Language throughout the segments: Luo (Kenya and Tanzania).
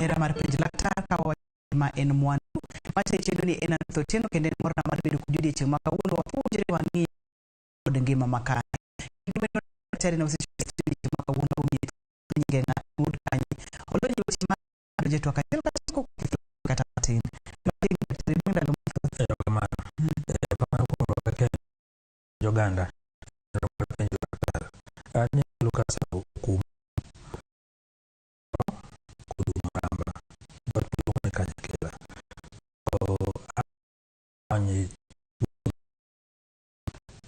hera mar penj laktar ka wawacho ma en mwandu. Mate chenro ni en Aneth Otieno kendo en morna mar bedo kod odiechieng' ma kawuono wapuonjre wang'i kod ngima makare. Kendo meno daktari ne osechopo e studio ma kawuono omiye nyinge ng'a wuod kanye. Olony e weche mag donjo e twak achiel kata kata matin. Matin daktari bang' ndalo mathoth. Erokamano. Erokamano kuom rwaka kendo joganda. Mar penjo laktar. An Lucas Okumu Kodumo Ramba. Dhoot miluongo ni Kanyakela. To alony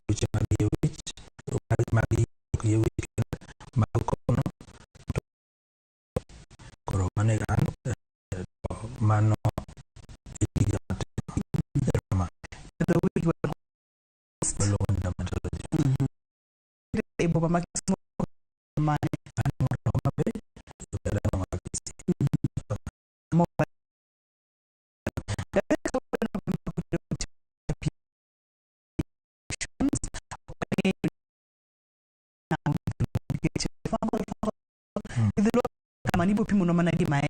weche mag yie wich, mag yie wich mag kono. Koro mano e an, to mano e tija matimo. Erokamano. Waluongo ni dermatologist. E boma ma Kisumu mane? An Homa Bay, to dala mar Kisii. Kama nibo pimo mana gima en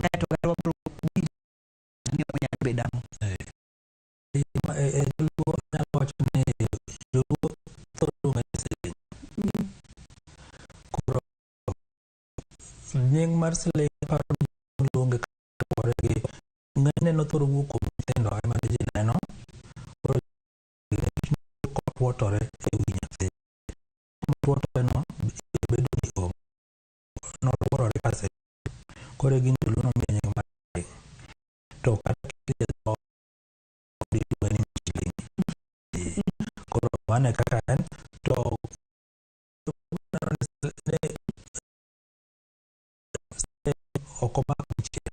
kaeto kata wabro winjo ni onyalo bedo ang'o. Joluo anyalo wacho ni joluo thoro luonge ni siling. Koro nying mar siling aparo ni luonge kaluwore gi ng'enyne nothoro wuok kuom nyithindo ema ne ji neno. Koro kotuotore e wi nyathi. Motwotore no bedo ni onge. Noluorore ka siling. Koro e gima joluo nomiye nying mar siling. To kata kidhi e dhoot iluonge ni siling. Koro mano e kaka en. To ok omak dichiel.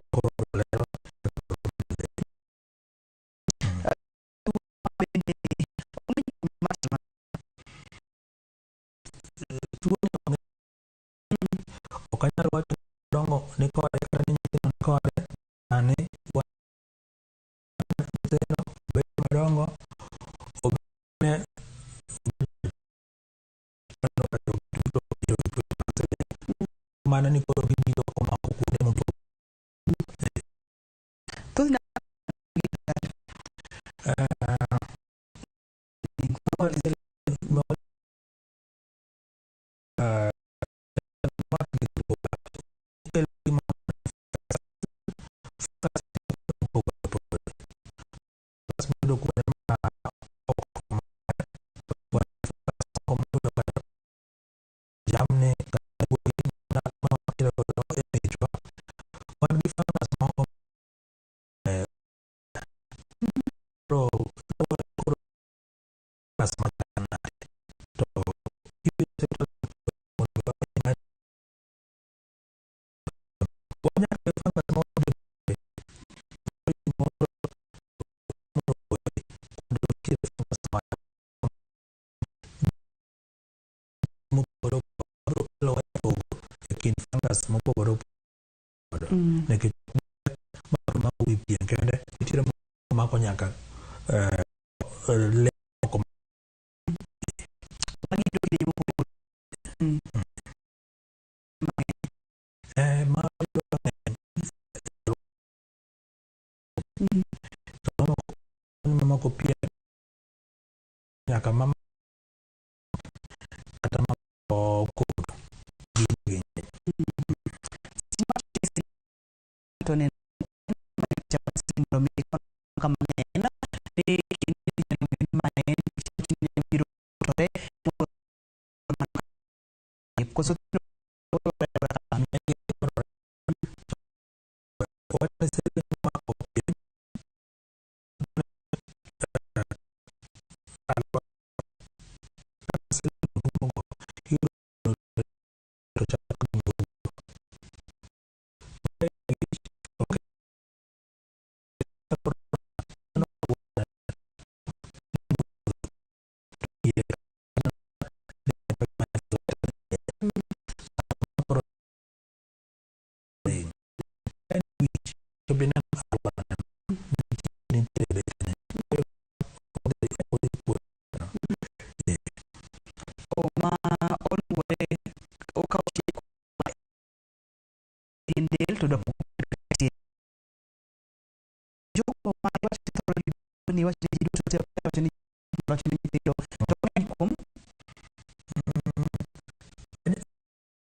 Koro lero. Tuo ni ok anyal wacho ni dongo ni kode kata ni nyithindo ni kode. Sani wan nyithindo bedo madongo obed mana ni koro gibiro komako kuonde mopogore. Thothne Jamni kata ma wakelo godo e miechwa wan gi farmers moko koro koro fungus machal nade to wanyalo fungus moro moro nitiere fungus mopogore opogore kelo pogo e kind fungus mopogore opogore nikech moro mako wi pien kende nitiere mako nyaka le moko. Magi yudo kidienje mopogore. Ma yudo ng'eny to mamako pien nyaka mama kata mamako kodo gin gi ng'eny. To neno mondo mi kama en ni ma en biro tore koso. Ma oluwore okawo ni iwacho ni ji duto te, iwacho ni iwacho ni nyithindo to ng'eny kuom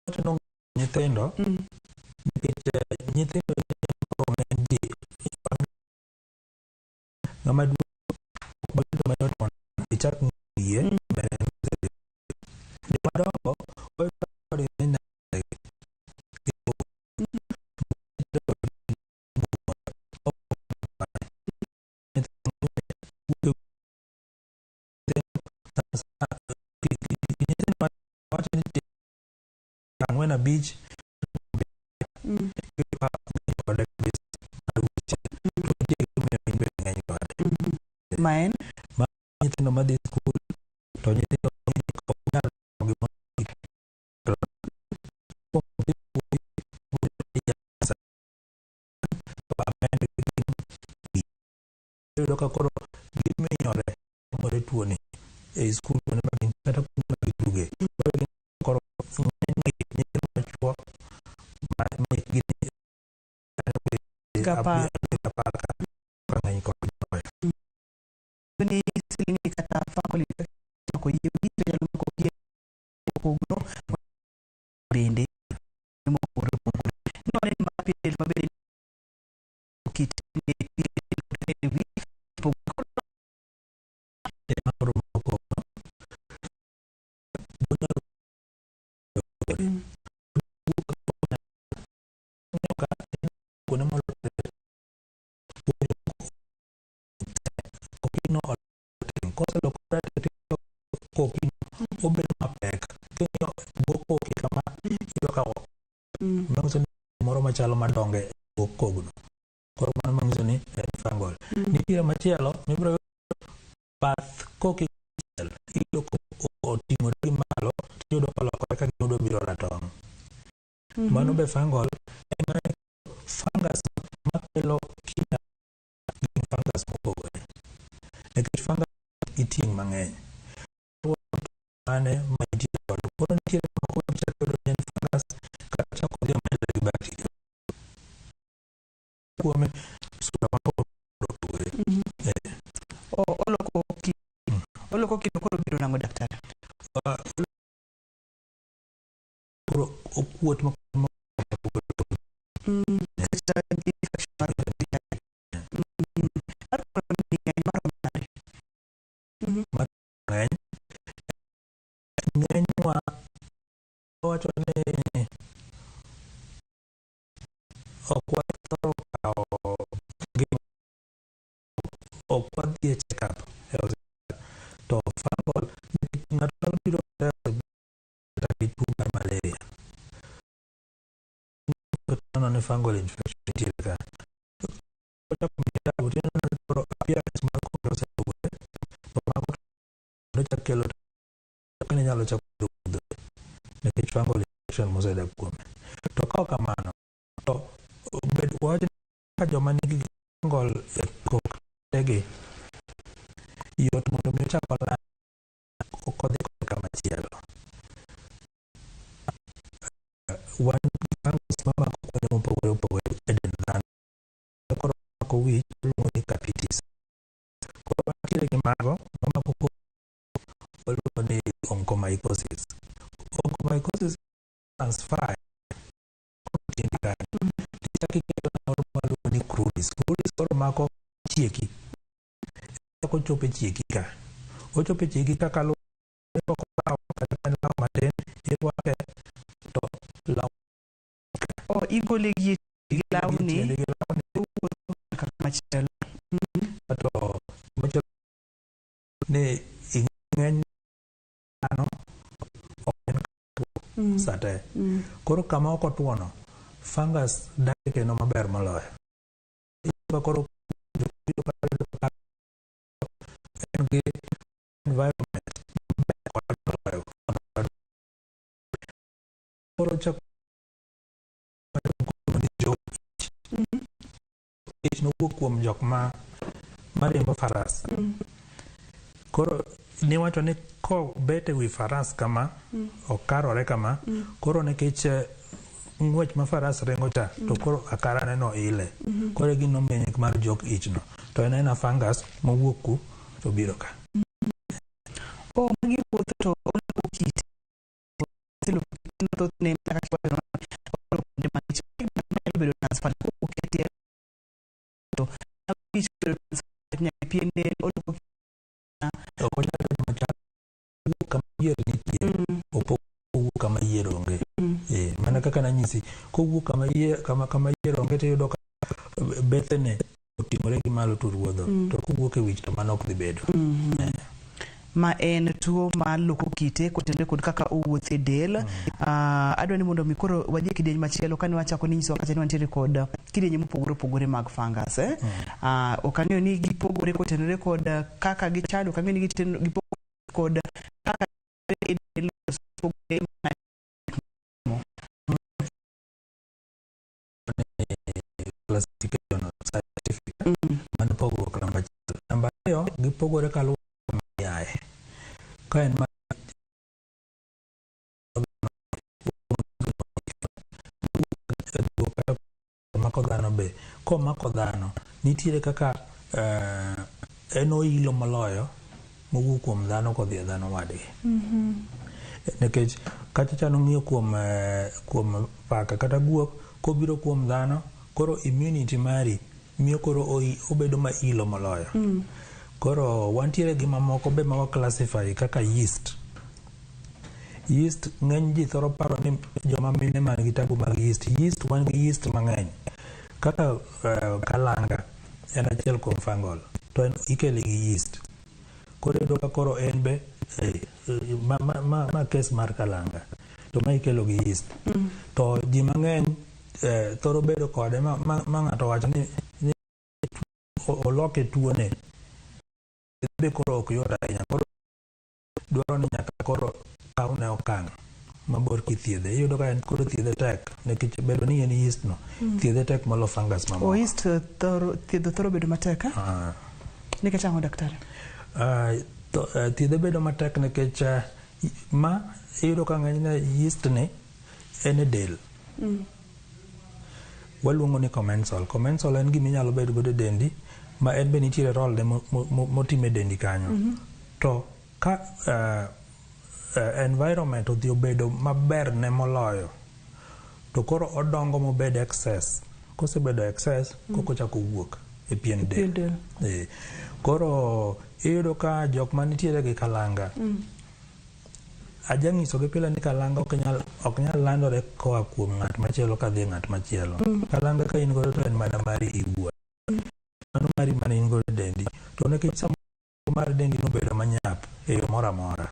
Wacho ni nyithindo nikech nyithindo koro ng'eny ji ng'ama duong' ok bedo mayot mondo ichak ng'iye mbele joma dongo wayudo kod ng'eny ang'wen abich kode kabisa mar weche to nitie gimomiyo in bende ng'eny kode ma en nyithindo madhi skul to nyithindo ok nyal timo gimoro iyudo ka koro gimiyore more tuoni e skul kuonde ma gin kata kuonde ma gituge koro gin koro ng'enygi nyithindo machuo ma hikgi ni Kapar. apar ka ng'eny kod moloyo ni siling kata fungal infection mako yie wich to nyalo mako pien kogno bende mopogore opogore no ni ma pien del ma bende kit pien wich opogore ema koro mako kuonde molokore kokino otin koselokore to kokino obedo mapek king'iyo bwo koki kama iyudo ka manyiso ni moro machalo madongo e bwo kogno koro mano manyiso ni en fungal nitiere machielo mibiro yudo bath koki achiel iyudo ka oting'ore gi malo tiyudo kolokore ka gima odwa biro ratong' mano be fungal en mana fungus makelo kinda gin fungus mopogore nikech fungus itieng' mang'eny mane ma nitie godo koro nitiere moko michako yudo ni en fungus kata chako odhi omedre gi bacteria kuome sura mapogore opogore Oloko ki oloko kido koro biro nang'o daktari Koro okuot ma Kata infection mar mar ng'eny maromo nade ng'eny ng'enywa wacho ni ok wathoro kawo ngima ok wadhi e check up e osiptal to fungal nikech ng'ato nyalo biro e osiptal kata gi tuo mar malaria to neno ni fungal infection nitiere ka ochako miyi tabu tineno ni koro appearance mar koki osepogore to mago to chak kelo ok ni nyalo chako bedo pudhore nikech fungal infection mosedak kuome to ka ok kamano to bed wawach ni ka joma nigi fungal e kokegi yot mondo mi ochak oland kodhi kod kamachielo wan gi fungus mamako kuonde mopogore opogore e dend dhano koro mako wich iluongo ni capitis koro wantiere gi mago mamako waluongo ni onychomycosis onychomycosis transfer tiendi kanyo tichako iketo moro maluongo ni cruris cruris koro mako chieki chako chopo e chieki ka ochopo e chieki ka kaluwore irwako law kata ka en law matin irwake to law o igole gi gi lawni tiendi gi lawni owuotho nyaka kamachielo to machielo ni ng'eny dhano ok en sate koro kama ok otuono fungus dak kendo maber moloyo Iyudo ka koro iyudo ka en gi environment maber kod moloyo koro chak ich nowuok kuom jok ma mariembo faras koro niwacho ni kobet e wi faras kama okarore kama koro nikech ng'wech ma faras ringo cha to koro akarane no ile koro e gino miyo nying mar jok ich no To en aena fungus mowuok ku to biro ka. Oh, magi wuotho to oloko kite. Oseloko kite thothne kaka kiwacho oloko kuonde mang'ich. Nyalo bedo transferred kowuok e tielo to wich bedo transferred nyaka e pien del oloko. Ok onyal bedo machal. Owuok kama yier nitie, opog owuok kama yier onge. Mana kaka nanyisi, kowuok kama yier kama yier onge tiyudo ka bethene oting'ore gi malo to ruodho. To kowuok e wich to mano ok dhi bedo. Ma en tuo mar loko kite kotenore kod kaka owuotho e del. Adwa ni mondo mi koro wadhi e kidieny machielo kane wachako ninyisowa kacha ni wantiere kod kidienje mopogore opogore mag fungus. Eh? Ok ang'eyo ni gipogore kotenore kod kaka gichalo, ok ang'eyo ni gipogore kod kaka e del opogore mana. Classification scientific. Mano pogruok namba achiel. Namba ariyo, gipogore kaluwore kama giaye. Ka en ma kata mako dhano be, komako dhano, nitiere kaka en oilo moloyo mowuok kuom dhano kodhi e dhano wadgi. Nikech kacha chano ng'iyo kuom paka kata guok kobiro kuom dhano, koro immunity mari miyo koro obedo mailo moloyo. Koro wantiere gi mamoko be ma wa classify kaka yeast. Yeast ng'eny ji thoro paro ni joma mine man gi tabu mag yeast. Yeast wan gi yeast mang'eny. Kaka kalanga en achiel kuom fungal to en ikele gi yeast. Koro iyudo ka koro en be ma case mar kalanga to ma ikelo gi yeast. To ji mang'eny thoro bedo kode ma ng'ato wacho ni oloke tuone be koro ok yot ahinya. Koro dwaro ni nyaka koro kawne okang' mabor kithiedhe. Iyudo ka en koro thiedhe tek nikech bedo ni en yeast no, thiedhe tek molo fungus mamoko. O yeast thoro thiedho thoro bedo matek, eh? Nikech ang'o, daktari? Thiedhe bedo matek nikech ma iyudo ka ng'enyne yeast ni en e del. Waluongo ni commensal. Commensal en gima inyalo bedo godo e dendi ma en be nitiere role ne motimo e dendi kanyo. To ka environment odhi obedo maber ne moloyo, to koro odongo mobed excess. Kosebedo excess, koko chako wuok e pien del. Pien del. Koro iyudo ka jok manitiere gi kalanga, ajanyisogi pile ni kalanga ok nyal landore koa kuom ng'at machielo kadhi e ng'at machielo. Kalanga ka in godo to en mana mari iwuon. Mano mari mana in godo e dendi. To nikech samoro mar dendi nobedo manyap e yo moro amora,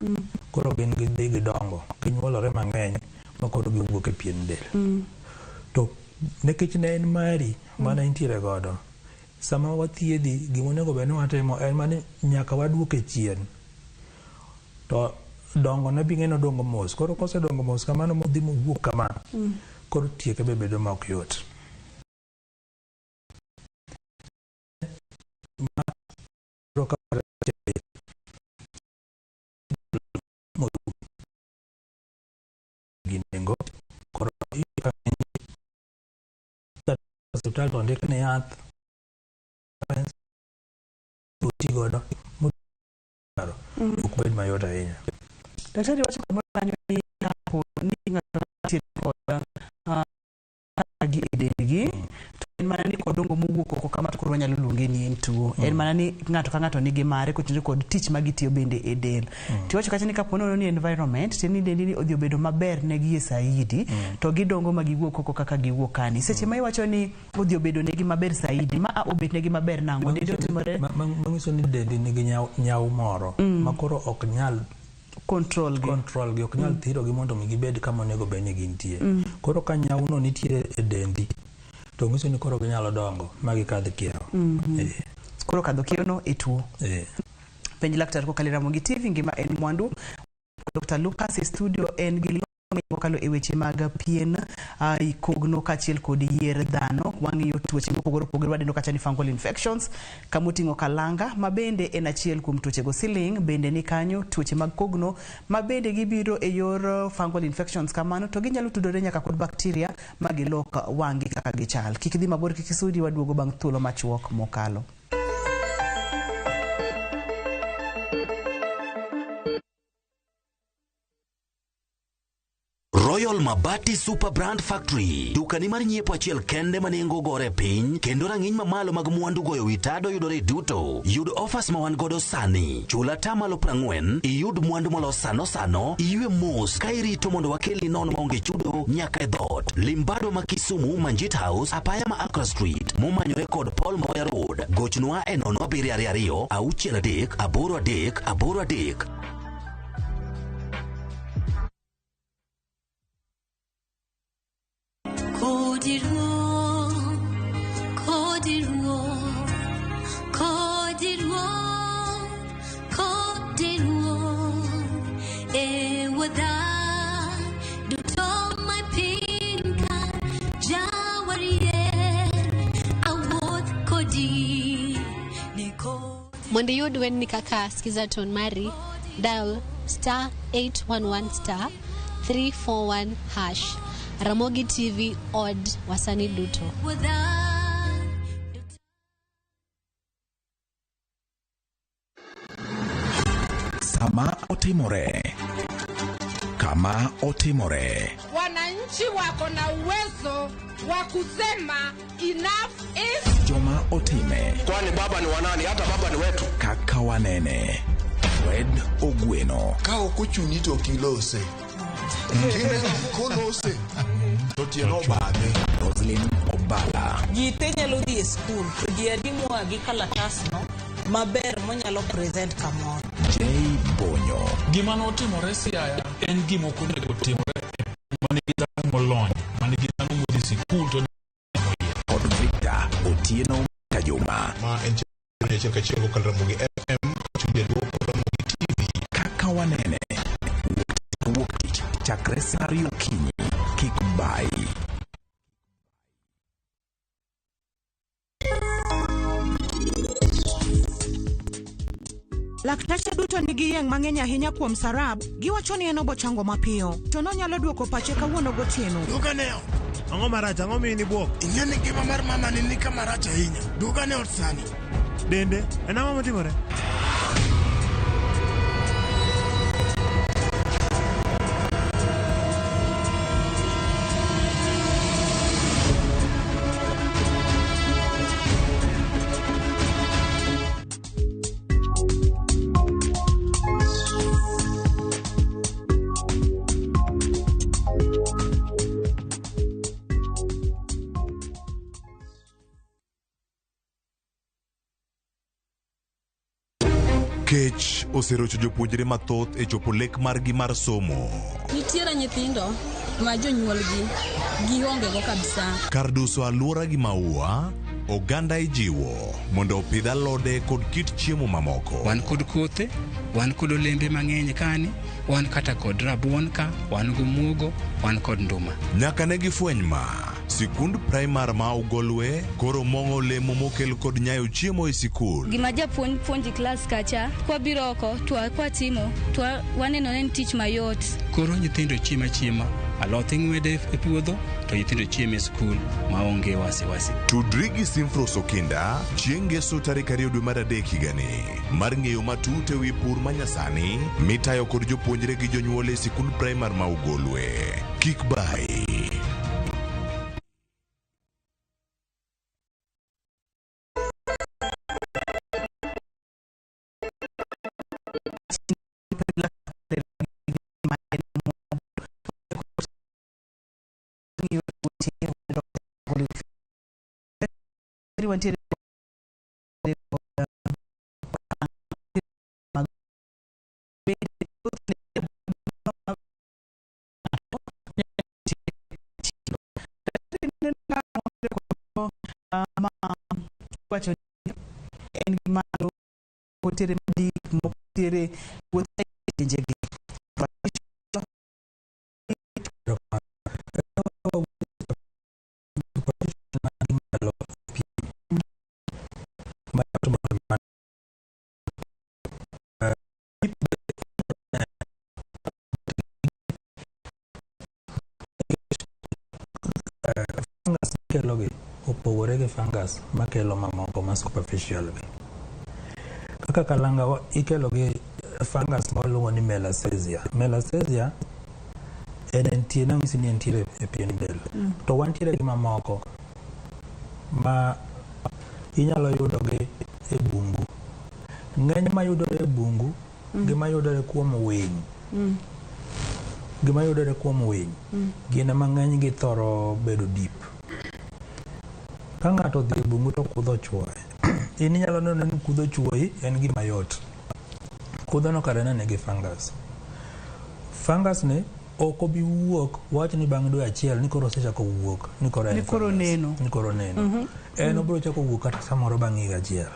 koro gin gidhi gidongo, ginyuolore mang'eny ma koro giwuok e pien del. To nikech ne en mari mana intiere godo, sama wathiedhi gima onego bed ni watimo en mana ni nyaka waduoke chien. To dongo ne bing'e nodongo mos. Koro kosedongo mos kamano modhi mowuok kama, koro tieke be bedo ma ok yot. Ma koro ka gi nengo koro iyudo ka osiptal to ondikne yath oti godo modwaro ok bed mayot ahinya. Daktari wacho kamoro kanyo ni kapo ni ng'ato nitie kod gi e dendgi to en mana ni kodongo mowuok oko kama to koro wanyalo luonge ni en tuo. En mana ni ng'ato ka ng'ato nigi mare kotenore kod tich ma gitiyo bende e del. Tiwacho kacha ni kapo nono ni environment tiende ni dendi ni odhi obedo maber ne gi e saidi to gidongo ma giwuok oko kaka giwuok kani. Seche ma iwacho ni odhi obedo negi maber saidi ma a obet negi maber nang'o? Dendi otimore Manyiso ni dendi nigi nyaw moro ma koro ok nyal control gi. Control gi ok nyal thiro gi mondo mi gibed kama onego bed ni gintie. Koro ka nyawno nitiere e dendi to nyiso ni koro ginyalo dongo ma gikadh kiewo. Koro kadho kiewono e tuo. Penj laktar kokalo e Ramogi TV, ngima en mwandu. Dr. Lucas e studio en gi lony mokalo e weche mag pien, kogno kaachiel kod yier dhano. Wang'iyo tuoche mopogore opogore wadendo kacha ni fungal infections kamoting'o kalanga ma bende en achiel kuom tuochego. Siling bende ni kanyo, tuoche mag kogno ma bende gibiro e yor fungal infections kamano to ginyalo tudore nyaka kod bacteria ma gilok wang'gi kaka gichal. Kik idhi mabor, kik isudi, waduogo bang' thuolo machuok mokalo. Royal Mabati Super Brand Factory, dukani mar nyiepo achiel kende ma nengo gore piny kendo rang'iny mamalo mag mwandu goyo wi tado yudore duto. Yud offers ma wan godo sani. Chul atamalo 40, iyud mwandu molos sano sano, iywe mos ka irito mondo wakelni nono maonge chudo nyaka e dhoot. Limbado ma Kisumu, Manjit House, apaya ma Accra Street, momanyore kod Paul Mboya Road. Gochnwa e 0722 63 83 83. Kodiruo, kodiruo, kodiruo, kodiruo, ewuodha duto ma piny ka jawarie, awuoth kodi ni kodi. Mondo iyud wendni kaka Skiza Tone mari, dial star 811 star 341 hash. Ramogi TV od wasanii duto. Wuodha Sama otimore, kama otimore, Wananchi wako na uwezo wa kusema enough is joma otime, Kwani baba ni wanani? Hata baba ni wetu. kaka wanene. Fred Ogweno, Ka ok ochuni to ok ilose. Kineno kolose to tiende obadhe. Roslyn Obala, Ji te nyalo dhi e skul to ji adi moa gi kalatasno maber monyalo present kamoro. J Bonyo, Gima notimore Siaya en gima ok onego timore e piny manigi dhano molony, manigi dhano modhi sikul to kod Victor Otieno Kajuma. Ma en chenro achiel kachiel kokalo Ramogi FM, Chuny Jaluo kod Ramogi TV. Kaka wanene, wuok tich chakre saa ariyo okinyi, kik bayi. Laktache duto nigi yieng' mang'eny ahinya kuom Sarab. Giwacho ni en obochango mapiyo, to nonyalo duoko pache kawuono gotieno. Duka ne ot. Ang'o marach? Ang'o miyo in ibuok? Ing'e ni ngima mar mama ni kama rach ahinya. Duka ne ot sani. Dende, en ang'o motimore? Kech oserocho jopuonjre mathoth e chopo lek margi mar somo. Nitiere nyithindo ma jonyuolgi gionge go kabisa. Kar duso alwora gi maua, oganda ijiwo mondo opidh alode kod kit chiemo mamoko. Wan kod kothe, wan kod olembe mang'eny kani, wan kata kod rabuon ka, wan gi muogo, wan kod nduma. Nyaka ne gifweny ma sikund primar ma Ugolwe koro mong'o olemo mokel kod nyayo chiemo e sikul. Gima japuonj puonji klas kacha, kwabiro oko to kwatimo to waneno ni en tich mayot. Koro nyithindo chiemo achiema, aloth ing'wede e puodho to nyithindo chiemo e skul maonge wasiwasi. Tudri gi Simfros Okinda chieng' ngeso tarik 2 dwe mar 3 higani mar ng'eyo matut e wi pur manyasani mitayo kod jopuonjre gi jonyuol e sikund primar ma Ugolwe. Kik bayi. Wantiere ma wacho ni en gi malo nitiere madik moko nitiere wuoth e pinjegi. Fungus makelogi opogore gi fungus makelo mamoko ma superficial gi. Kaka kalanga ikelo gi fungus ma waluongo ni Malassezia. Malassezia En entie nang'isi ni entiere e pien del. To wantiere gi mamoko ma inyalo yudogi e bungu. Ng'eny mayudore e bungu gi mayudore kuom winy gi mayudore kuom winy gin ema ng'eny gi thoro bedo deep. Ka ng'ato odhi e bungu to kudho ochuoye, in inyalo neno ni kudho ochuoyi en gima yot. Kudho no kare ne nigi fungus. Fungus ni ok obi wuok wach ni bang' dwe achiel ni koro osechako wuok ni koro en Ni koro fungus. neno. Ni koro neno. En obiro chako wuok kata samoro bang' higa achiel.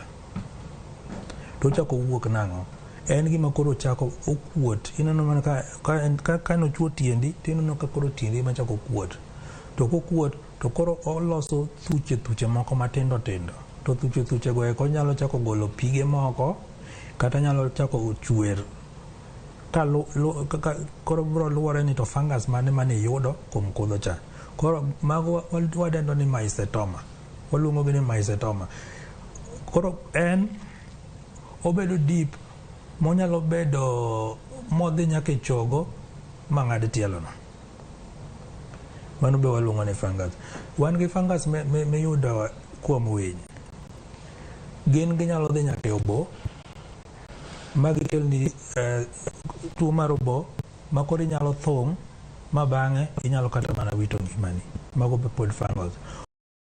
To ochako wuok nang'o? En gima koro chako okuot. Ineno mana ka nochuo tiendi tineno ka koro tiendi ema chako kuot. To kokuot to koro oloso thuche thuche moko matindo tindo. To thuche thuche go eko nyalo chako golo pige moko kata nyalo chako chwer. Koro biro luwore ni to fungus mane mane iyudo kuom kudho cha. Koro mago wadendo ni mycetoma. Waluongo gi ni mycetoma. Koro en obedo deep monyalo bedo modhi nyaka e chogo ma ng'ad tielo no. Mano be waluongo ni fungus. Wan gi fungus miyudo kuom winy. Gin ginyalo dhi nyaka e obo ma gikelni tuo mar obo ma koro inyalo thung' ma bang'e inyalo kata mana wito ngimani. Mago be pod fungus.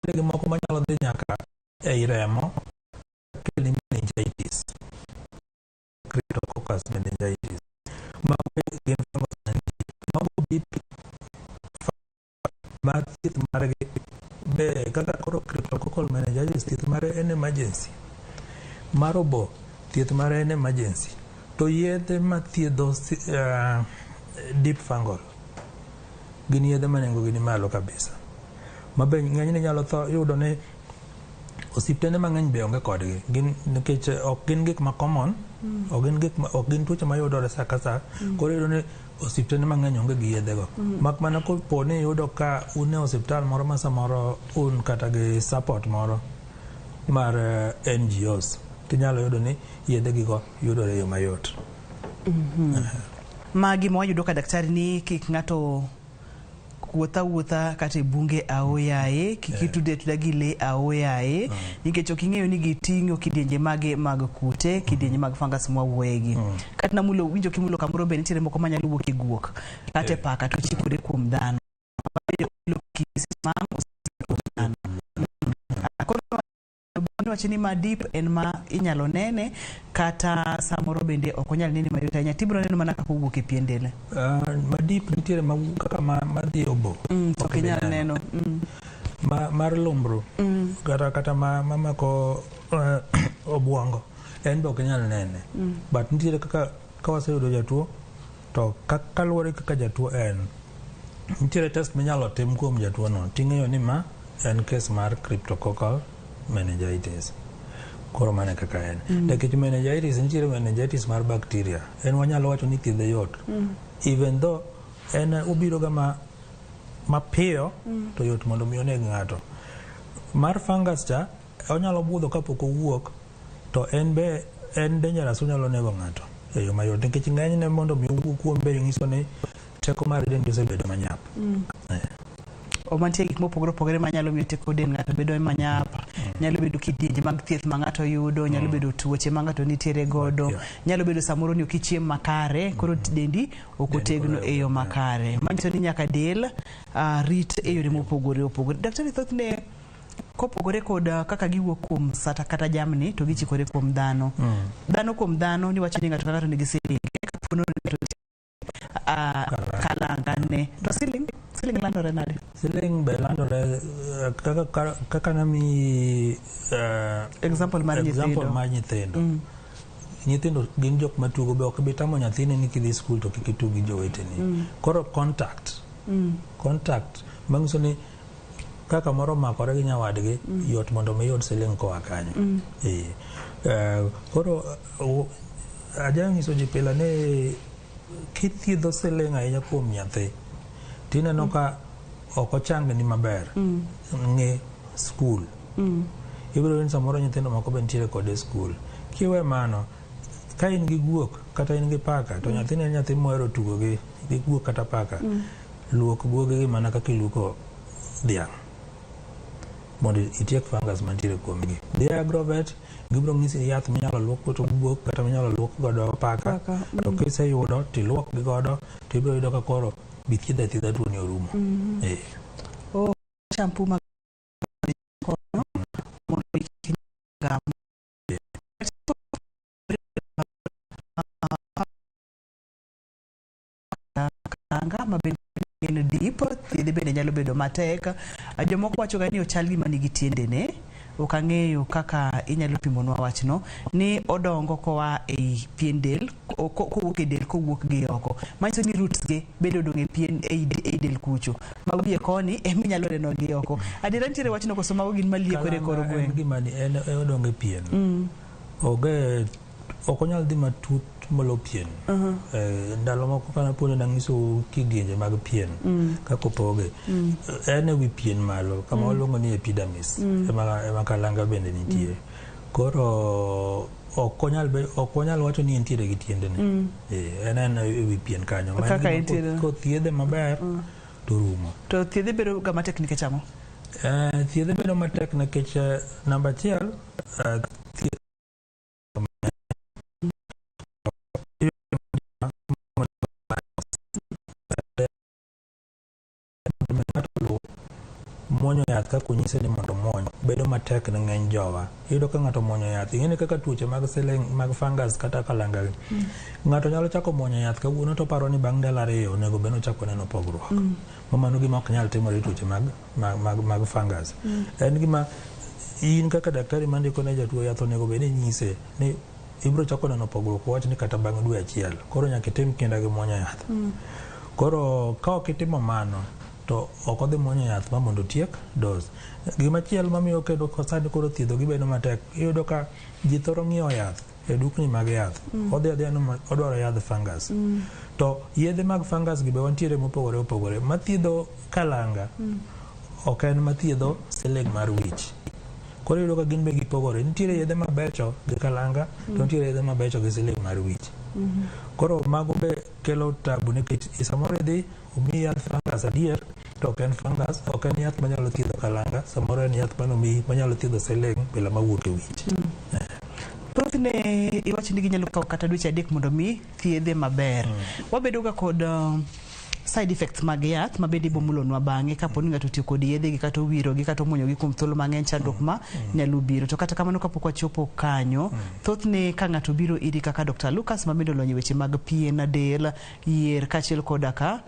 Nitie gi moko manyalo dhi nyaka ei remo kelni meningitis. Cryptococcus meningitis. Mago be gin fungus mantie. Mago deep ma thieth margi be kaka koro cryptococcal meningitis thieth mare en emergency. Mar obo thieth mare en emergency. To yedhe mathiedho deep fungal gin yedhe ma nengo gi ni malo kabisa. Ma be ng'enyne inyalo tho yudo ni osiptende mang'eny be onge kodgi. Gin nikech ok gin gik ma common, ok gin gik ma, ok gin tuoche mayudore sa ka sa. Koro iyudo ni osiptende mang'eny onge gi yedhe go. Mak mana kopo ni iyudo ka un e osiptal moro ma samoro un kata gi support moro mar NGOs, tinyalo yudo ni yedhe gigo yudore e yo mayot. Ma gima wayudo ka daktari ni kik ng'ato wuotha wuotha kata e bunge aoyaye, kik itude atuda gi lee aoyaye, nikech ok ing'eyo ni giting'o kidienje mage mag kute, kidienje mag fungus mwawuoye gi. Kata namulo, winjo kimulo kamoro be nitiere moko manyalo wuok e guok kata e paka to chikore kuom dhano. Dhano. Koro wacho ni ma deep en ma inyalo nene kata samoro bende ok onyal nene mayot ahinya tibiro neno mana kaka owuok e pien del. Ma deep nitiere ma kaka ma dhi e obo. To ok ibi inyal neno. Ma, mar lumbru kata ma mamako obwongo en be ok inyal nene. But nitiere kaka ka waseyudo jatuo to kaluwore kaka jatuo en nitiere test minyalo tim kuom jatuo no ting'eyo ni ma en case mar cryptococcal meningitis. Koro mano e kaka en. Nikech meningitis nitiere meningitis mar bacteria en wanyalo wacho ni thiedhe yot. Even though en obiro ga ma mapiyo to yot mondo mi oneg ng'ato. Mar fungus cha onyalo budho kapok owuok to en be en dangerous onyalo nego ng'ato e yo mayot nikech ng'enyne mondo mi owuo kuom be nyiso ni teko mar dendi osebedo manyap. Mantie gik mopogore opogore manyalo miyo teko del ng'ato bedo manyap. Nyalo bedo kidienje mag thieth ma ng'ato yudo, nyalo bedo tuoche ma ng'ato nitiere godo, nyalo bedo samoro ni ok ichiem makare, koro dendi ok otegno e yo makare. Manyiso ni nyaka del rit e yore mopogore opogore. Daktari thothne kopogore kod kaka giwuok kuom sata kata jamni to gichikore kuom dhano. Dhano kuom dhano niwacho ni ng'ato ka ng'ato nigi siling. Kapo ni ng'ato kalanga ne to siling landore nade? Siling be landore kaka nami Example mar example nyithindo. Mar nyithindo. Nyithindo gin jok matugo be ok bi tamo nyathini ni kidhi skul to kik itug gi joweteni. Koro contact. Contact manyiso ni kaka moro omakore gi nyawadgi yot mondo mi yud siling koa kanyo. Koro aja nyiso ji pile ni kithiedho siling ahinya kuom nyathi tineno ka ok ochangni maber ng'i skul ibiro yudo ni samoro nyithindo moko be nitiere kode e skul kiwe mano ka in gi guok kata in gi paka to nyathini en nyathi mohero tugo gi guok kata paka. Luok guogegi mana kaka iluoko dhiang' mondo itiek fungus mantiere kuomgi. Dhi e agrovet, gibiro nyisi yath minyalo luok godo guok kata minyalo luok godo paka. Paka, To kiseyudo tiluok gi godo to ibiro yudo ka koro bithiedho athiedha tuo ni orumo. Eh. Oh, shampoo mag konyo mondo kik gam. Kalanga ma bende en deep, thiedhe bende nyalo bedo matek. Jomoko wacho ga ni ochal gima nigi tiendene. Ok ang'eyo kaka inyalo pimonwa wachno ni odongo koa ei pien del kowuok e del kowuok gi oko. Manyiso ni roots ge bende odong' e pien ei del kucho. Ma wiye koni ema inyalo neno gi oko. Adiera nitiere wachno koso mago gin maliekore e kor Kalanga en gweng'? gima ni en odongo e pien. Onge ok onyal dhi matut molo pien. Ndalo moko kana puonjo nang'isou kidienje mag pien kaka opoge. En ewi pien malo kama waluongo ni epidermis ema kalanga bende nitie. Koro ok onyal ok wanyal wacho ni entiere gi tiendene. En ewi pien kanyo. Ma en Kaka gima entiere. Kothiedhe maber to orumo. To thiedhe bedo ga matek nikech ang'o? Thiedhe bedo matek nikech namba achiel thieth ng'ato oluw muonyo yath kaka onyise ni mondo omuony bedo matek ne ng'eny jowa. Iyudo ka ng'ato omuonyo yath, ing'e ni kaka tuoche mag siling, mag fungus kata kalanga gi. Ng'ato nyalo chako muonyo yath kawuono to oparo ni bang' ndalo ariyo onego bed ni ochako neno pogruok. Ma mano gima ok nyal timore e tuoche mag fungus. En gima in kaka daktari mandiko ne jatuo yath onego bed ni inyise ni ibiro chako neno pogruok wach ni kata bang' dwe achiel. Koro nyaka itim kinda gi muonyo yath. Koro ka ok itimo mano to ok odhi muonyo yath ma mondo otiek dose. Gima chielo mamiyo kendo sani koro thiedho gi bedo matek, iyudo ka ji thoro ng'iewo yath e dukni mag yath. Odhi adhiya ni odwaro yadh fungus. To yedhe mag fungus gi be wantiere mopogore opogore. Mathiedho kalanga ok en mathiedho siling mar wich. Koro iyudo ka gin be gipogore. Nitiere yedhe mabecho gi kalanga to nitiere yedhe mabecho gi siling mar wich. Koro mago be kelo tabu nikech samoro idhi omiyi yath fungus adier to ok en fungus, ok en yath manyalo thiedho kalanga, samoro en yath manomiyi manyalo thiedho siling bila mawuok e wich. Thothne iwacho ni ginyalo kawo kata dweche 3 mondo mi thiedhe maber. Wabedo ga kod side effects mag yath ma bende ibomulonwa bang'e kapo ni ng'ato otiyo kod yedhe gi kata owiro gi kata omuonyo gi kuom thuolo mang'eny chandruok ma nyalo biro. To kata kamano kapok wachopo kanyo, thothne ka ng'ato biro iri kaka Dr. Lucas ma bende olony e weche mag pien del, yier kaachiel koda ka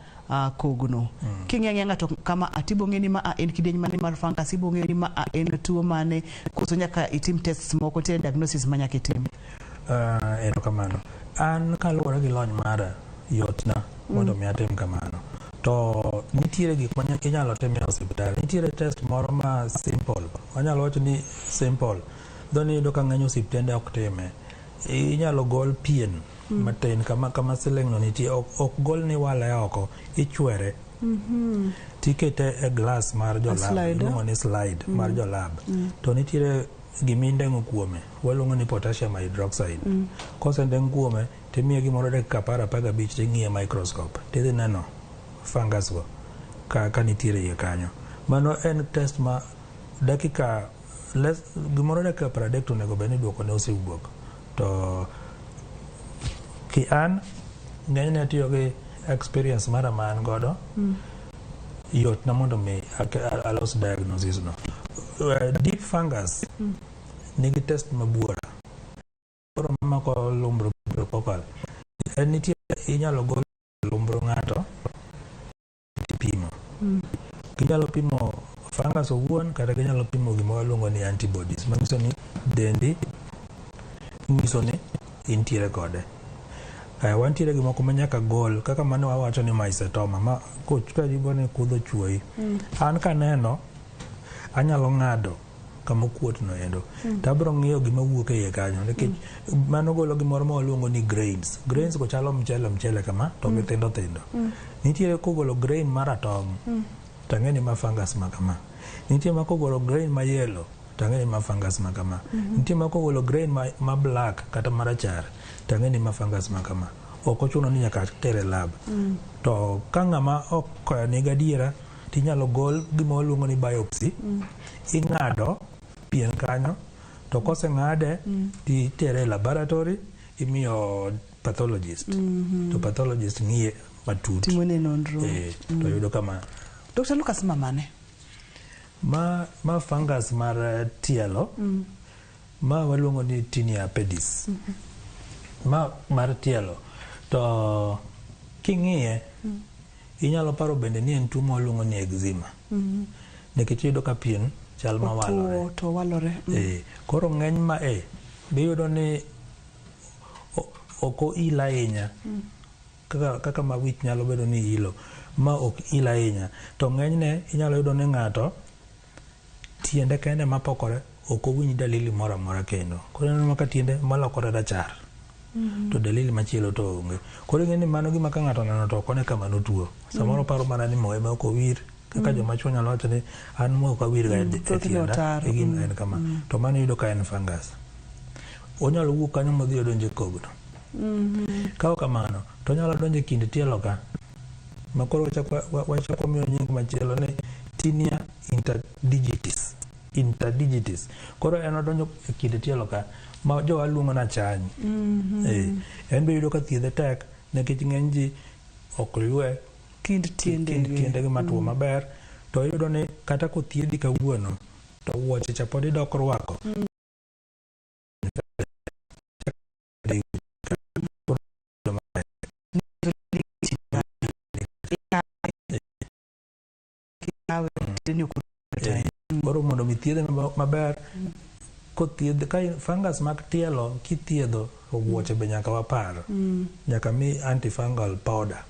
kogno. King'iyo ang'iya ng'ato kama a tibo ng'e ni ma a en kidieny mane mar fungus, ibo ng'eyo ni ma a en tuo mane, koso nyaka itim tests moko, nitie diagnosis ma nyaka itim. Erokamano. An kaluwore gi lony mara, yotna mondo mi atim kamano. To nitiere gik ma inyalo tim e osiptal. Nitiere test moro ma simple. Wanyalo wacho ni simple. Dhoni iyudo ka ng'eny osiptende ok time. Inyalo gol pien matin kama siling no nitie. Ok gol ni wale oko, ichwere. Tikete e glass mar jolab, iluongo ni slide mar jolab. To nitiere gima indeng'o kuome, waluongo ni potassium hydroxide. Kosendeng' kuome, timiye gimoro dakika 10 15 ting'iye microscope. Tidhi neno fungus go ka nitiere iye kanyo. Mano en test ma dakika less, gimoro dakika 30 to onego bed ni duoko ne osewuok. To ki an ng'enyne atiyo gi experience mara ma an godo yot na mondo mi alos diagnosis no. Deep fungus nigi test mabuora. Koro mamako lumbro kokal. En nitie inyalo gol lumbro ng'ato tipimo. Ginyalo pimo fungus owuon kata ginyalo pimo gima waluongo ni antibodies manyiso ni dendi nyiso ni intiere kode. Wantiere gi moko ma nyaka gol kaka mane wawacho ni mycetoma ma ka ni kudho chuoyi. An kaneno anyalo ng'ado kama okuot no endo to abiro ng'iyo gima wuok e iye kanyo nikech mano golo gimoro ma waluongo ni grains. Grains go chalo mchele mchele kama to githindo thindo. Nitiere kogolo grain maratong' to ang'e ni ma fungus ma kama. Nitie ma kogolo grain ma yellow to ang'e ni ma fungus ma kama. Nitie ma kogolo grain ma black kata marachar to ang'e ni ma fungus ma kama. Ok ochuno ni nyaka tere lab. To ka ng'ama ok ni gadiera, tinyalo gol gima waluongo ni biopsy. Ing'ado pien kanyo, to koseng'ade titere e laboratory, imiyo pathologist. To pathologist ng'iye matut. Timone nonro. To yudo kama. Dr. Lucas mamane. Ma fungus mar tielo. Ma waluongo ni tinea pedis. Ma mar tielo. To king'iye, inyalo paro bende ni en tuo ma waluongo ni eczema. Nikech iyudo ka pien chal ma walore. Otuo to walore. Koro ng'eny ma be iyudo ni ok oil ahinya. Kaka ma wich nyalo bedo ni ilo. Ma ok il ahinya. To ng'enyne inyalo yudo ni ng'ato tiende kende mapokore ok owinj dalili moro amora kendo. Koro ineno ka tiende malokore rachar. To dalili machielo to onge. Koro ing'e ni mano gima ka ng'ato oneno to ok one ka mano tuo. Samoro paro mana ni mo ema ok owir. Kaka joma chuo nyalo wacho ni an mo ok awir ga e tienda. E gima en kama. To mano iyudo ka en fungus. Onyalo wuok kanyo modhi odonjo e kogno. Ka ok kamano, to onyalo donjo e kind tielo ka. Ma koro wachako miyo nying machielo ni tinea interdigitis. Interdigitis. Koro en odonjo e kind tielo ka ma jowa luongo ni achany. En be iyudo ka thiedhe tek nikech ng'eny ji ok ywe kind tiendegi matuo maber. To iyudo ni kata kothiedhi kawuono to wuoche cha pod idok rwako. Koro mondo mi thiedhe maber, kothiedh ka fungus mag tielo kithiedho wuoche be nyaka wapar. Nyaka mi antifungal powder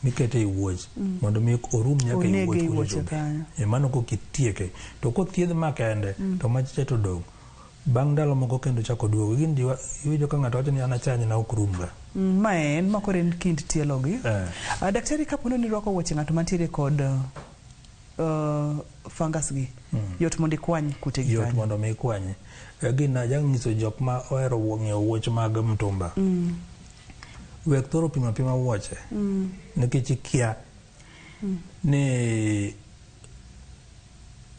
mikete e wuoch mondo mi orum nyaka e wuoch kucho. Mano kokitieke. To kothiedh ma kende to machicha to dong'. Bang' ndalo moko kendo chako duogo. Gin ji iwinjo ka ng'ato wacho ni an achany na ok rum ga. Ma en ma koro en kind tielo gi. Daktari, kapo ni irwako wuoche ng'ato mantiere kod fungus gi, yot mondo ikwany kute gi Yot kanyo? mondo mi ikwanye. Gin ajang nyiso jok ma ohero ng'iewo wuoch mag mtumba. Wek thoro pimo apima wuoche. Nikech ikia ni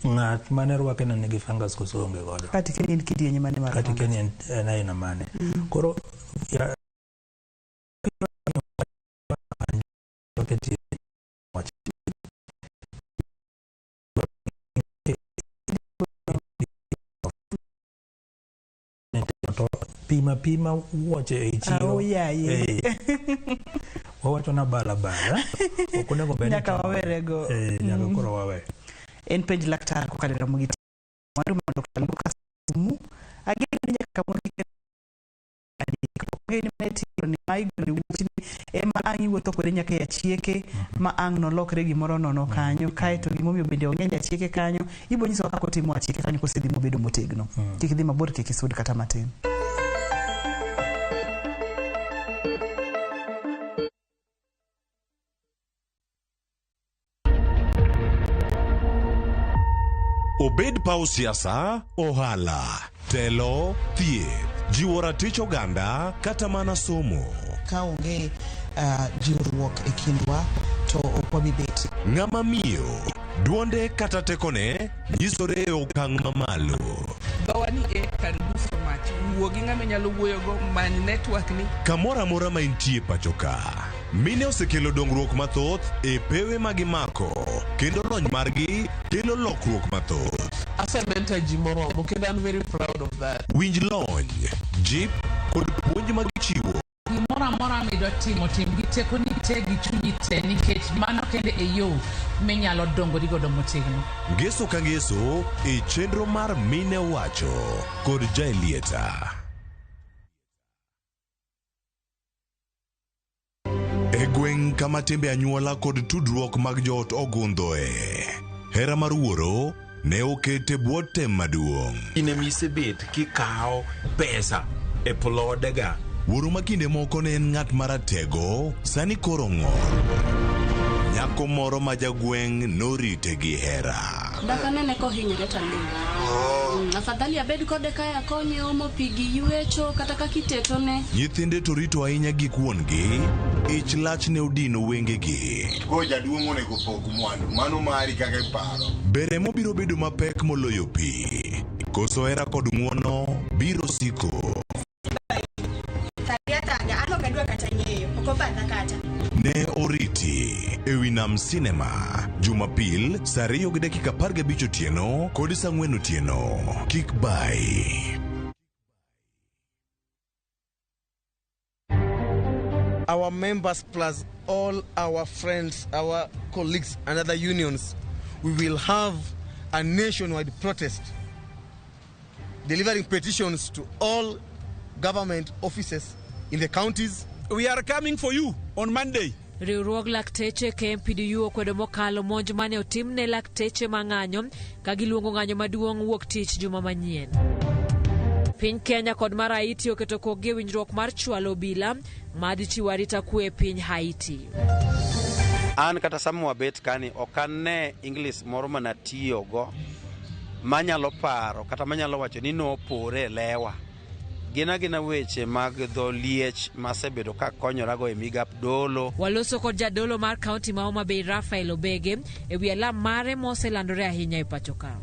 ng'at mane rwake ne nigi fungus koso onge godo. Kata ikia ni en kidienye mane mar Kata ikia fungus. ni en aina mane. Koro pima pima wuoche e chiro. Oh, yaye. Wawacho na bala bala. Ok onego bed ni Nyaka wawerego. Nyaka koro wawe. En penj laktar kokalo e Ramogi TV. Mwandu ma Dr. Lucas Mu. Ageno ni nyaka kawuono ni mane tiyo ni ma igolo wuochni ema ang' iwuotho kode nyaka e achieke ma ang' nolokre gimoro nono kanyo kaeto gimomiyo bende ong'eny achieke kanyo ibo nyisowa kaka otimo achieke kanyo kosedhi mobedo motegno. Kik idhi mabor, kik isud kata matin. Obed paw siasa, ohala, telo, thieth, jiwo ratich oganda kata mana somo. Ka onge jiwruok e kindwa to ok wabi bet. Ng'ama miyo, duonde kata tekone nyisore e okang' mamalo. Dhowa ni e can do so much. Wuo gi ng'ama inyalo wuoyogo, many network ni. Kamoro amora ma intie pacho ka, mine osekelo dongruok mathoth e pewe ma gimako, kendo lony margi kelo lokruok mathoth. Asementor ji moromo kendo I'm very proud of that. Winj lony, jip kod puonj ma gichiwo. Gimoro amora midwa timo, tim gi tekoni te gi chunyi te, nikech mano kende e yo minyalo dongori godo motegno. Ngeso ka ngeso e chenro mar Mine Wacho kod Jaelieta. E gweng' kama timbe anyuola kod tudruok mag joot ogundhoe, hera mar wuoro ne oket e bwo tem maduong'. In ema isebet kikawo pesa e plodega. Wuoro ma kinde moko ne en ng'at maratego, sani koro ng'ol. Nyako moro ma jagweng' norite gi hera. Dak anene kohinyore to aling'. Afadhali abed kode kae akonye omo pi gi ywecho kata kaka itetone. Nyithinde to rito ahinya gik wuon-gi, ich lach ne odino wengegi. Koro jaduong' onego pog mwandu, mano mari kaka iparo. Be remo biro bedo mapek moloyo pi? Koso hera kod ng'wono biro siko? Thagi athaga, an ok adwa kata ng'eyo, ok obadha kata. Ne oriti e wi Nam Cinema Jumapil saa 2:15 otieno kod saa 4 otieno. Kik bai. Our members plus all our friends, our colleagues and other unions, we will have a nationwide protest delivering petitions to all government offices in the counties. We are coming for you on Monday. Riwruog lakteche KMPDU okwedo mokalo monj mane otim ne lakteche mang'anyo ka giluongo ng'anyo maduong' wuok tich juma manyien. Piny Kenya kod mar Haiti oketo kokgi e winjruok mar chwalo obila madhi chiwo arita kwe e piny Haiti. An kata sama wabet kani ok ane English moro manatiyogo manyalo paro kata manyalo wacho ni nopore e lewa. Gin agina weche mag dho liech masebedo ka konyorago e migap dolo. Waloso kod jadolo mar kaunti ma Homa Bay Raphael Obege e wi alam mare moselandore ahinya e pacho ka.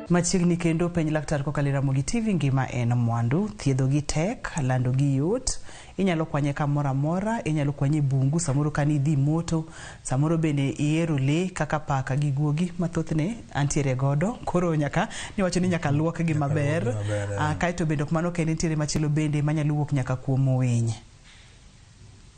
Machiegni kendo penj laktar kokalo e Ramogi TV ngima en mwandu, thiedho gi tek, lando gi yot, inyalo kwanye kamoro amora, inyalo kwanye e bungu, samoro ka nidhi moto, samoro bende ihero lee kaka paka gi guogi ma thothne antiere godo, koro nyaka niwacho ni nyaka luokgi maber. Maber, eh. Kaeto bende ok mano kende, nitiere machielo bende manyalo wuok nyaka kuom winy.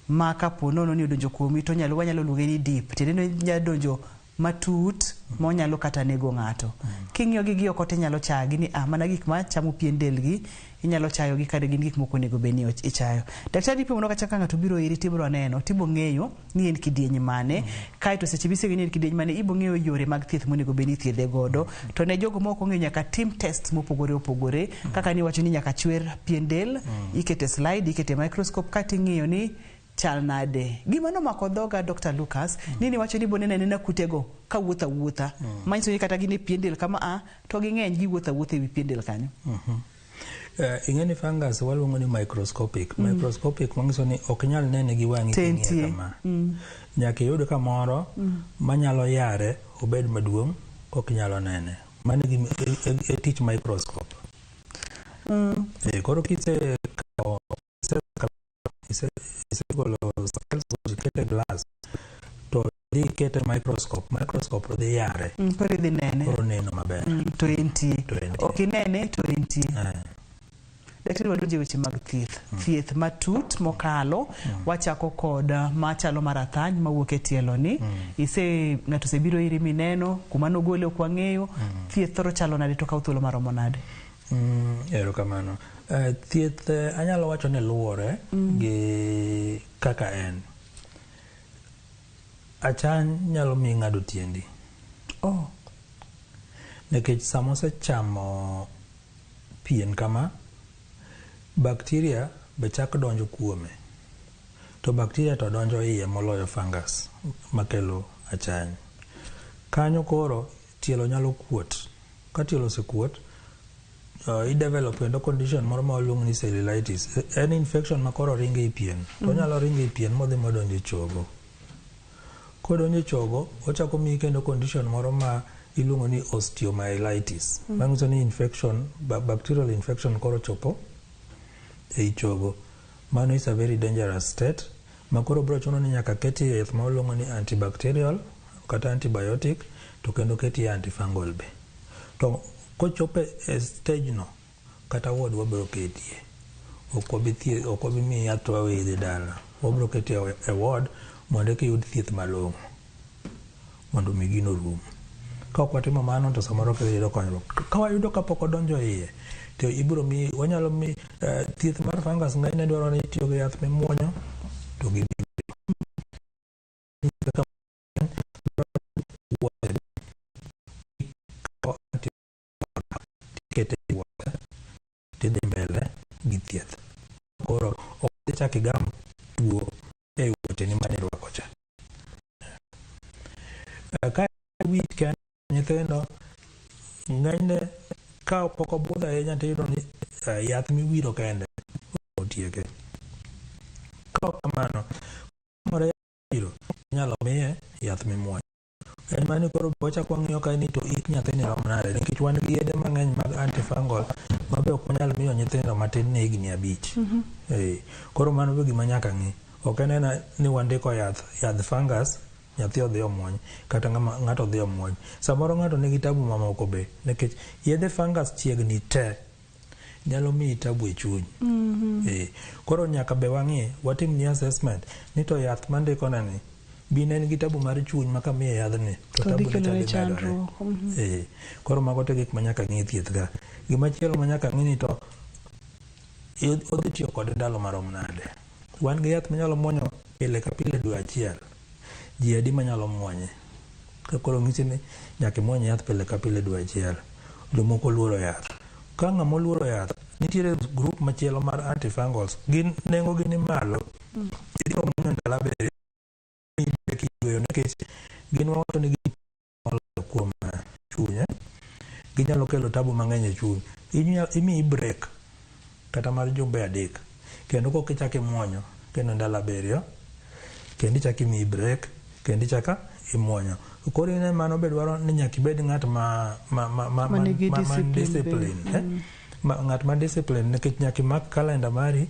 Ma kapo nono ni odonjo kuomi to onyalo wanyalo luonge ni deep, tiende ni onyalo donjo matut monyalo kata nego ng'ato. King'iyo gi gi oko tinyalo chayogi ni ah, mana gik ma chamo pien delgi, inyalo chayogi kare gin gik moko onego bed ni ichayo. Daktari ipimo kata ka ng'ato biro iri tibiro neno, tibo ng'eyo ni en kidieny mane, kaeto seche miseng'eyo ni en kidieny mane, ibo ng'eyo yore mag thieth monego bed ni ithiedhe godo. To ne jogo ma ok ong'eyo nyaka tim test mopogore opogore, kaka niwacho ni nyaka chwer pien del, ikete slide, ikete microscope kaeto ing'iyo ni chal nade. Gima nomako dhoga Dr. Lucas, ni niwacho ni boneno anena kutego kawuotho awuotha. Manyiso ni kata gin e pien del kama a, to ging'eny giwuotho awuotha ewi pien del kanyo. Ing'e ni fungus waluongo ni microscopic. Microscopic manyiso ni ok nyal nene gi wang'i To king'iye entie. kama. Nyaka iyud kamoro manyalo yare obed maduong' kok inyalo nene. Mano e gima e tich microscope. Koro kisekawo isegolo cells go ikete e glass to idhi ikete microscope, microscope dhi yare. Koro idhi nene. Koro neno maber. To entie. To entie. Ok inene to entie. Daktari wadonjo e weche mag thieth. Thieth matut mokalo, wachako kod machalo mar athany mawuok e tielo ni. Ise ng'ato osebiro iri mineno, kuma nogole ok wang'eyo. Thieth thoro chalo nade to kawo thuolo maromo nade? Erokamano. Thieth anyalo wacho ni luwore gi kaka en. Achany nyalo miyi ng'ado tiendi. Oh. Nikech sama osechamo pien kama, bacteria be chak donjo kuome. To bacteria to donjo iye moloyo fungus makelo achany. Kanyo koro tielo nyalo kuot. Ka tielo osekuot, i develop kendo condition moro ma waluongo ni cellulitis. En infection ma koro ringo e pien. To onyalo ringo e pien modhi modonjo e chogo. Kodonjo e chogo, ochako miyi kendo condition moro ma iluongo ni osteomyelitis. Manyiso ni infection, bacterial infection koro chopo ei chogo. Mano is a very dangerous state ma koro biro chuno ni nyaka ketie yath ma waluongo ni antibacterial kata antibiotic to kendo ketie antifungal be. To kochopo e stage no, kata ward wabiro ketie. Ok wabi miyi yath to waweyi idhi dala. Wabiro keti e ward mondo eka iyud thieth malong'o mondo mi gino orum. Ka ok watimo mano to samoro ok idhi yudo konyruok. Ka wayudo kapok odonjo iye to ibiro mi wanyalo mi thieth mar fungus ng'enyne dwaro ni itiyo gi yath mimuonyo to gi kaka ichak igam tuo e wuocheni mane irwako cha. Ka wich kende nyithindo ng'enyne ka pok obudho ahinya to iyudo ni yath miwiro kende otieke. Ka ok kamano, moro wiro inyalo miye yath mimuonyo. En mana ni koro wachak wang'iyo ka ni to ik nyathini rom nade nikech wan gi yedhe mang'eny mag antifungal ma be ok wanyal miyo nyithindo matin ne higni abich. Eh, koro mano be gima nyaka ng'i. Ok en ena ni wandiko yath, yadh fungus nyathi odhi omuony kata ng'ama ng'ato odhi omuony. Samoro ng'ato nigi tabu mamoko be nikech yedhe fungus chiegni te nyalo miyi tabu e chuny. Eh, koro nyaka be wang'i watim ni assessment ni to yath mandiko ne ni bi ne en gi tabu mar chuny ma kamiye yadhni to To dhi tabu ne kelone cha dhi medore. chandruok. Eh, koro mago te gik ma nyaka ng'i e thieth ka. Gimachielo ma nyaka ng'i ni to odhi tiyo kode ndalo marom nade. Wan gi yath minyalo muonyo pile ka pile dwe achiel. Ji adi manyalo muonye? Ka koro ng'isi ni nyaka imuony yath pile ka pile dwe achiel. Jomoko oluoro yath. Ka ng'ama oluoro yath, nitiere group machielo mar antifungals. Gin nengo gi ni malo. Ibiro muonyo ndalo abiriyo kiyweyo nikech gin wawacho ni gin moloyo kuom chuny. Ginyalo kelo tabu mang'eny e chuny. Imiyi break kata mar jumbe adek. Kendo kok ichak imuonyo kendo ndalo abiriyo, kendo ichak imiyi break, kendo ichak imuonyo. Koro ine mano be dwaro ni nyaka ibed ng'at ma ma ma ma Ma nigi ma, ma discipline be. discipline, eh? Ng'at ma discipline nikech nyaka imak kalenda mari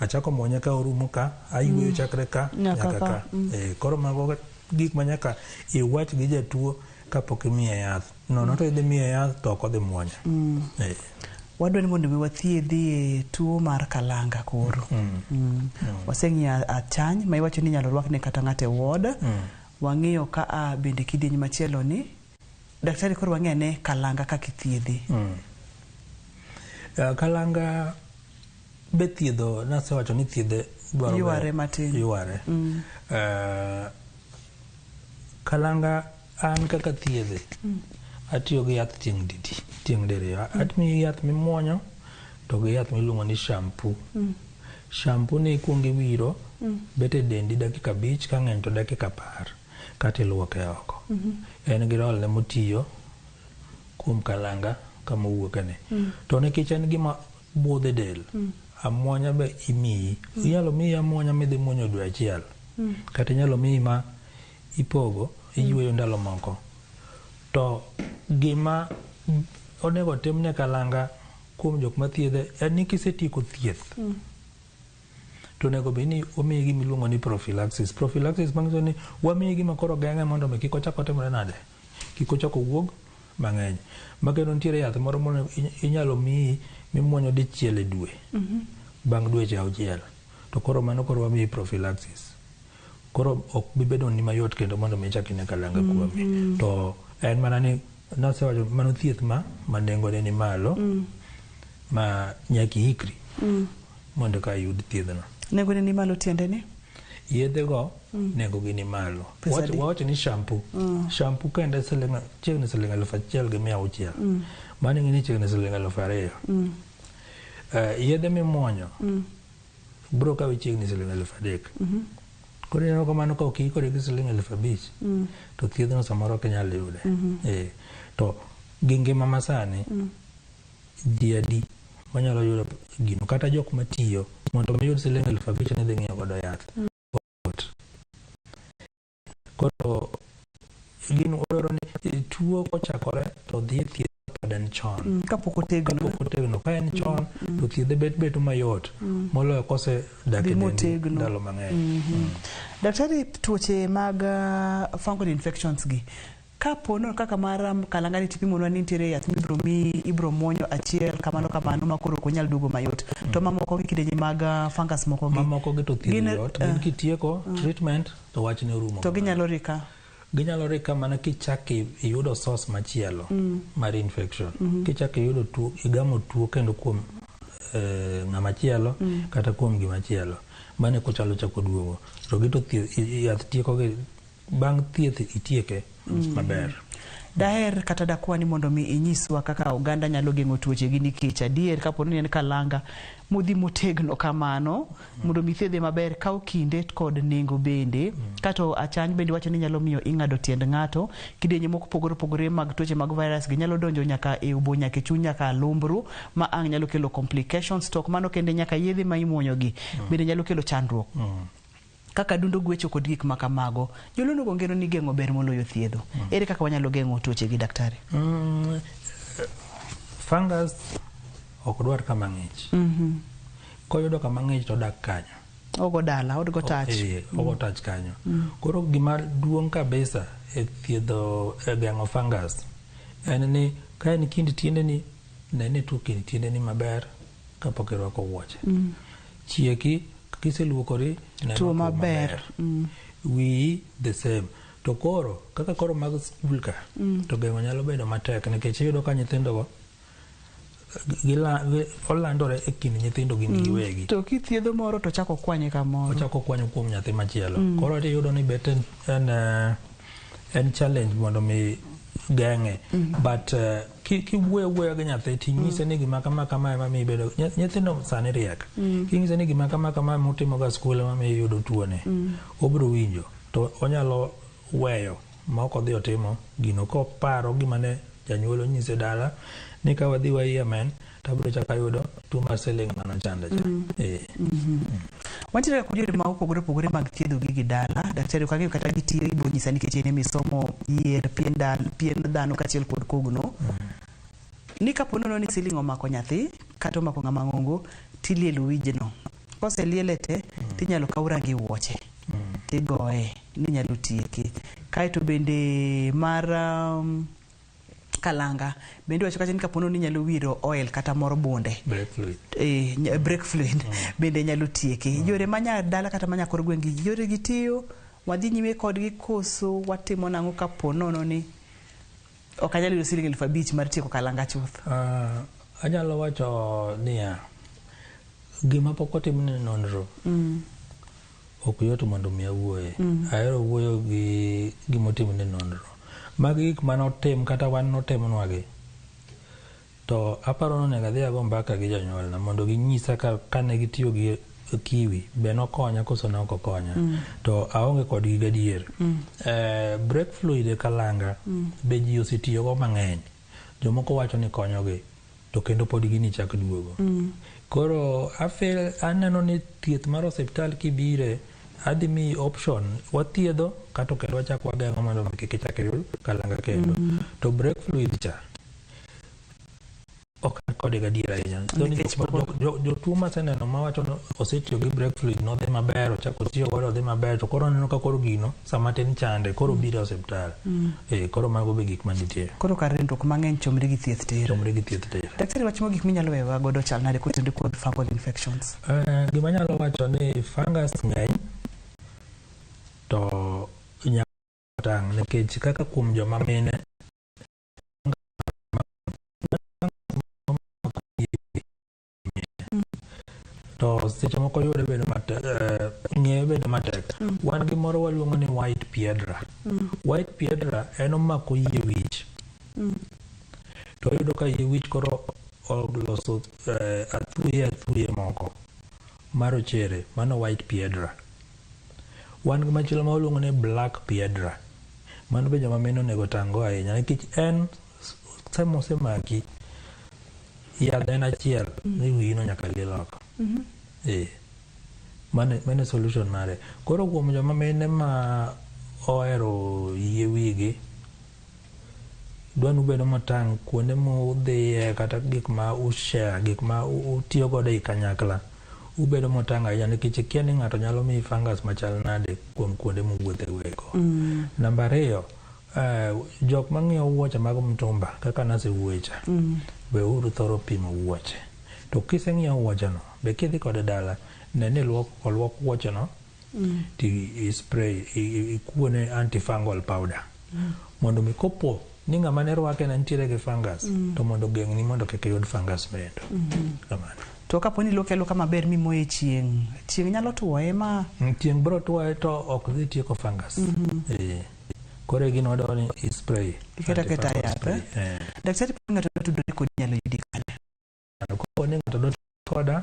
achako muonye ka orumo ka ayueyo chakre ka Nyaka nyaka ka. ka. Koro mago gik ma nyaka iwach gi jatuo kapok imiye yath. Nono to idhi miye yath to ok odhi muonyo. Wadwa ni mondo mi wathiedhi e tuo mar kalanga koro. Waseng'iyo achany ma iwacho ni inyalo rwakne kata ng'ato e ward. Wang'iyo ka a bende kidieny machielo ni daktari koro wang'i ane kalanga kaka ithiedhe. Kalanga be thiedho nasewacho ni thiedhe dwaro Yware matin. Yware. Kalanga an kaka thiedhe atiyo gi yath tieng' didi tieng' diriyo. Amiyi yath mimuonyo to gi yath miluongo ni shampoo. Shampoo ni ikuongo iwiro bet e dendi dakika 5 ka ng'eny to dakika 10 kato iluoke oko. En gi role motiyo kuom kalanga kama owuoke ni. To nikech en gima budho e del, amuonya be imiyi. Inyalo miyi amuonya midhi muonyo dwe achiel. Kata inyalo miyi ma ipogo iyweyo ndalo moko. To gima onego timne kalanga kuom jok mathiedhe en ni kisetieko thieth to onego bed ni omiyi gima iluongo ni prophylaxis. Prophylaxis manyiso ni wamiyi gima koro geng'e mondo mi kik ochak otimre nade, kik ochak owuog mang'eny. Ma kendo nitiere yath moro monego inyalo miyi mimuonyo dichiel e dwe bang' dweche 6. To koro mano koro wamiyi prophylaxis. Koro ok bi bedo ni mayot kendo mondo mi ichak ine kalanga kuomi. To en mana ni nasewacho mano thieth ma nengone ni malo ma nyaka iikri mondo ka iyud thiedhno. Nengone ni malo tiende ni? Yedhe go nengo gi ni malo. Pesa adi? Wawacho ni shampoo. Shampoo kende siling chiegni siling 1600. Mano ing'e ni chiegni siling 2000. Yedhe mimuonyo biro kawi chiegni siling 3000. Koro ineno kamano ka ok iikori gi siling 5000 to thiedhno samoro ok inyal yude. To gi ngima masani ji adi manyalo yudo gino kata jok matiyo mondo mi yud siling 5000 ni dhi ng'iewo godo yath. Koro gino odwaro ni tuo kochakore to dhi e thieth pod en chon. Kapok otegno. Kapok otegno. Ka en chon to thiedhe bet bedo mayot moloyo kose dak e dendi ndalo mang'eny. Daktari, tuoche mag fungal infections gi kapo no kaka mar kalanga ni tipimonwa ni nitiere yath mibiro miyi ibiro muonyo achiel kamano kamano ma koro ok onyal duogo mayot. To mamoko gi kidienje mag fungus moko gi Mamoko gi to thiedho yot. Gin kitieko treatment to wachne orumo. To ginyalo rika. Ginyalo rika mana kichak iyudo source machielo mar infection. Kichak iyudo tuo, igamo tuo kendo kuom ng'ama chielo kata kuom gima chielo. Mano eko chalo chako duogo. To gi to yath tieko gi bang' thieth itieke maber. Daher kata dakwa ni mondo mi inyiswa kaka oganda nyalo geng'o tuoche gi nikech adier kapo ni en kalanga modhi motegno kamano mondo mi thiedhe maber kawo kinde kod nengo bende. Kato achany bende wacho ni nyalo miyo ing'ado tiend ng'ato. Kidienje moko opogore opogore mag tuoche mag virus gi nyalo donjo nyaka e obo nyaka e chuny nyaka alumbru ma ang' nyalo kelo complications. To ok mano kende nyaka yedhe ma imuonyo gi bende nyalo kelo chandruok. Kaka dundo gwecho kod gik ma kamago. Joluo nogo ngero ni geng'o ber moloyo thiedho. Ere kaka wanyalo geng'o tuoche gi daktari? Fungus ok dwar kama ng'ich. Koyudo kama ng'ich to odak kanyo. Ogo dala, ogo tach. Ogo tach kanyo. Koro gima duong' kabisa e thiedho e geng'o fungus en ni ka en kind tiendeni, ne ni ituo kind tiendeni maber kapok irwako wuoche. Chieki kiseluokori ne Tuo ni otuo maber. Wiyi the same. To koro kaka koro mag skul ka to geng'o nyalo bedo matek nikech iyudo ka nyithindogo olandore e kind nyithindo gin giwegi. To kithiedho moro to chako kwanye kamoro. Ochako kwanyo kuom nyathi machielo. Koro iyudo ni bet en challenge mondo mi geng'e. But kiwuoyo wuoya gi nyathi tinyise ni gima kama kama ema miyo ibedo nyithindo sani riek. Kinyise ni gima kama kama ema utimo ga skul ema miyo iyudo tuone. Obiro winjo to onyalo weyo ma ok odhi otimo gino koparo gima ne janyuol onyise dala ni ka wadhi wa amen to abiro chako ayudo tuo mar siling manochanda cha. Wantiere kod yore ma opogore opogore mag thiedho gigi dala. Daktari ok ang'eyo kata gitiyo ibiro nyisa nikech in emisomo yier pien dal, pien dhano kaachiel kod kogno. Ni kapo nono ni siling omako nyathi kata omako ng'ama ng'ongo tilielo wijno. Koseliele te tinyalo kaw rangi wuoche tigoye ni nyalo tieke. Kaeto bende mar kalanga bende wacho kacha ni kapo ni nyalo wiro oil kata mor bunde Brake fluid. Brake fluid bende nyalo tieke. Yore manya dala kata manya kor gweng' gi yore gi tiyo wadhi nyime kodgi koso watimo nang'o kapo nono ni ok anyal yudo siling 5,000 mar tieko kalanga chuth. Anyalo wacho niya, gima pok otimne nonro ok yot mondo mi awuoye. Ahero wuoyo gi gimotimne nonro. Magi gik manotim kata wan notimnwagi. To aparo ni onego adhi ago mbaka gi jonyuolna mondo ginyisa kane gitiyo gi kiwi be nokonya koso ne ok okonya. To aonge kodgi gadier. Brake fluid e kalanga be ji osetiyogo mang'eny. Jomoko wacho ni konyogi to kendo pod gini chak duogo. Koro aneno ni thieth mar osiptal kibire adhi miyi option wathiedho kato kendo wachak wageng'o mondo kik ichak iyud kalanga kendo. To brake fluid cha ok an kode gadier ahinya. Jotuo maseneno mawacho ni osetiyo gi brake fluid nodhi maber ochako otiyo godo odhi maber to koro oneno ka koro gino sama tin chande koro obiro e osiptal. Koro mago be gik manitie. Koro kar ringruok mang'eny chomri gi thieth tir. Chomri gi thieth tir. Daktari wach mogik minyalo weyowa godo chal nade kotenore kod fungal infections? Gima anyalo wacho ni fungus ng'eny to nyaka tang' nikech kaka kuom joma mine to seche moko yude bedo matek, ng'eye bedo matek. Wan gi moro waluongo ni white piedra. White piedra en omako yie wich. To iyudo ka yie wich koro oloso athuye moko marochere, mano white piedra. Wan gi machielo ma waluongo ni black piedra. Mano be joma mine onego tang' go ahinya nikech en sama osemaki yath en achiel ni wiyi no nyaka liel oko. Mano e solution mare. Koro kuom joma mine ma ohero yie wigi, dwa ni ubedo motang' kuonde mudhiye kata gik ma ushare, gik ma utiyo godo ei kanyakla. Ubedo motang' ahinya nikech ikia ni ng'ato nyalo miyi fungus machal nade kuom kuonde muwuothe go eko. Namba ariyo, jok mang'iewo wuoche mag mtumba kaka nasewuoye cha, be uru thoro pimo wuoche. To kiseng'iewo wuoche no, be kidhi kode dala, ne ni oluok wuoche no, ti i spray, ikuone antifungal powder. Mondo mi kopo ni ng'ama ne rwake ne nitiere gi fungus, to mondo ogeng'ni mondo kik iyud fungus bende. Kamano. To kapo ni iluoke aluoka maber mimoye e chieng', chieng' nyalo tuoye ma Chieng' biro tuoye to ok dhi tieko fungus. Koro e gino wadwaro ni i spray. Iketo aketa Antifungal yath, spray, eh? eh. Daktari, ka ng'ato dwa tudore kodi inyalo yudi kanye? Kapo ni ng'ato dwa tudore koda,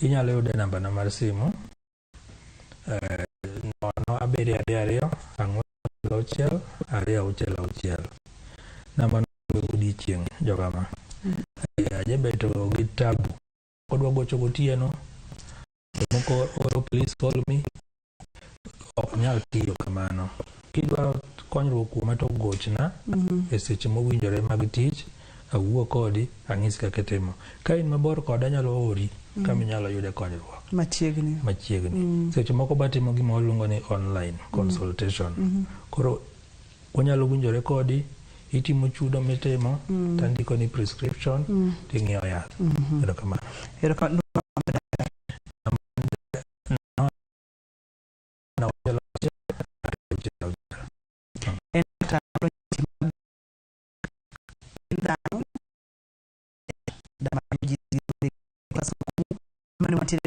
inyalo yude e nambana mar simu 0 7 2 4 6 2 6 6. Nambano odiochieng' jogama. Ajabeto gi tabu. Kodwa gocho gotieno, jomoko oro please call me. Ok nyal tiyo kamano. Kidwaro konyruok kuoma to gochna e seche mowinjore mag tich, awuo kodi, ang'isi kaka itimo. Ka in mabor koda anyalo ori kama inyalo yude konyruok. Machiegni. Machiegni. Seche moko batimo gima waluongo ni online consultation. Koro wanyalo winjore kodi, itimo chudo mitimo, tandiko ni prescription, ting'iewo yath. Erokamano. Erokamano. En dhano mane wantiere.